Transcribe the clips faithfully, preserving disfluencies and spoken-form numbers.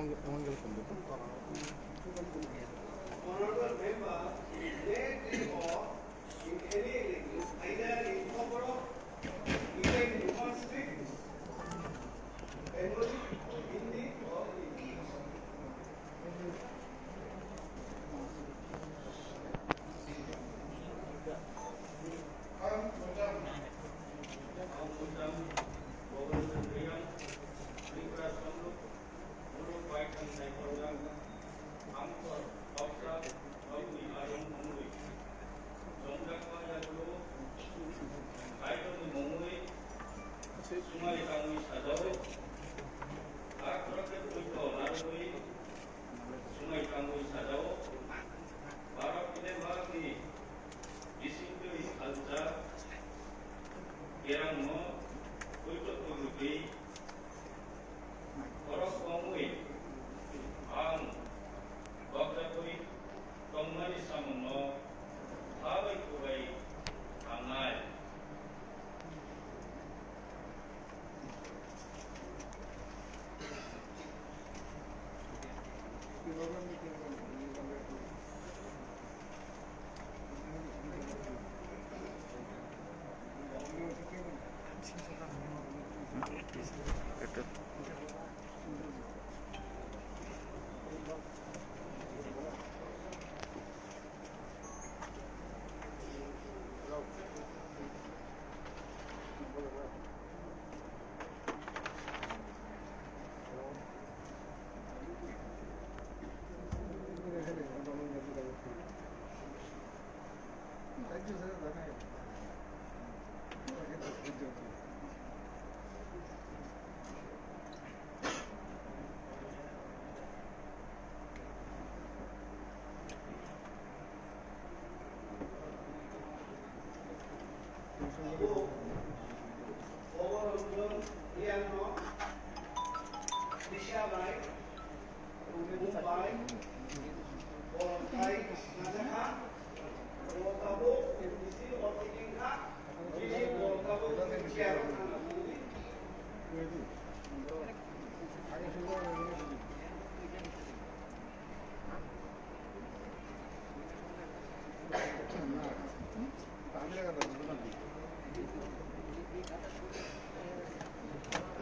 Honorable member, let them all in any language, either in Kokborok, either in Roman script, Bengali, Hindi or English. Sumai tangwi sajao, a khorokhe poito narwgwi sumai tangwi sajao. Bharat Bidenbakni bisingtwi khalsa kerangno poito tongwi borok tongwi ang bokjagwi tongmani samungno khabai khubai thangnai.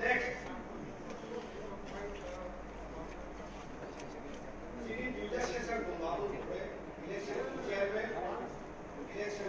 Next. Chini duita session tongo, abo hwnkhe election chairman, election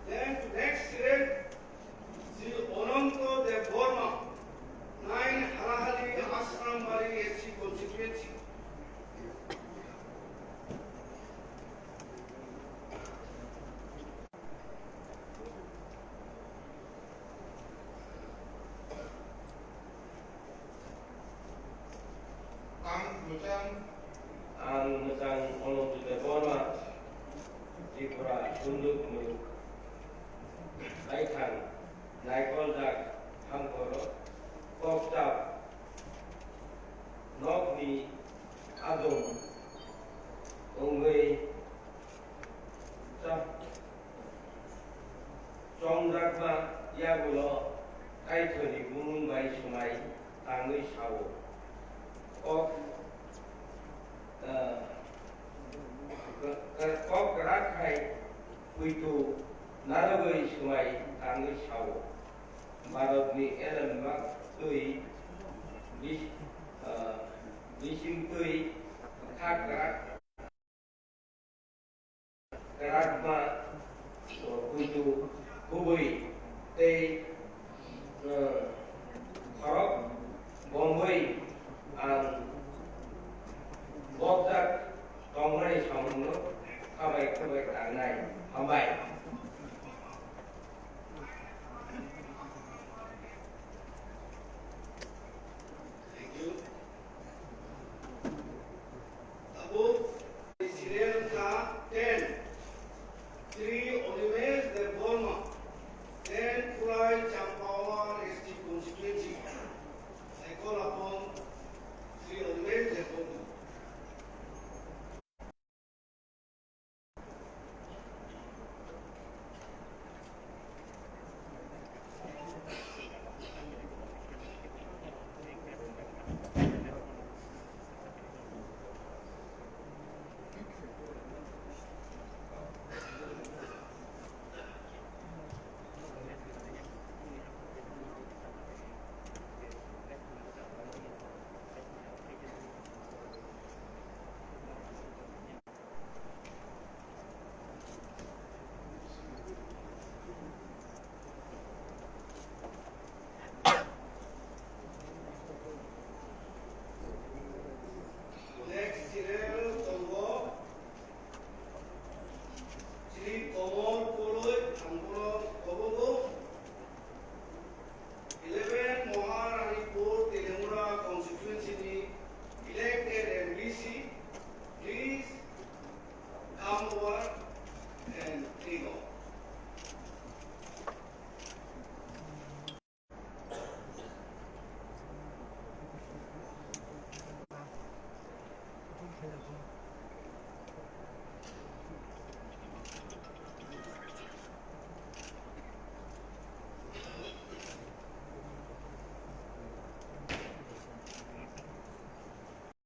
Then next student, Sri Ananto Debbarma, nine Halahali Asrambari S C constituency. Ang mwchang, ang mwchang Ananto Debbarma, Tripura Sunduk Mung, Baithang, Naikoljak Hamkoro, Kokchap, Nokni Adum, Wngwi, Chap-, chongjakma yagulo Kaitorni bumung bai swmai tangwi sao. Kok, eh, k-, k-, kok kwrak hai puitu narwgwi swmai tangwi sao. Bharatni elem mak twi bis-, eh, bising twi kha kwrak kwrakma, uh, kuitu kubui tei, uh, khorok bomwi ang bokjak tongmani samungno khabai khabai tangnai. Hambai. Thank you. Tabuk serial wngkha ten, Sri Animesh Debbarma, ten Khulai Champawar S T constituency. I call upon Sri Animesh Debbarma. Next serial tongo Sri Komol Koloi, ang bono kobogo. Eleven Maharanipur Telemura constituency ni elected M D C, please come over and take off.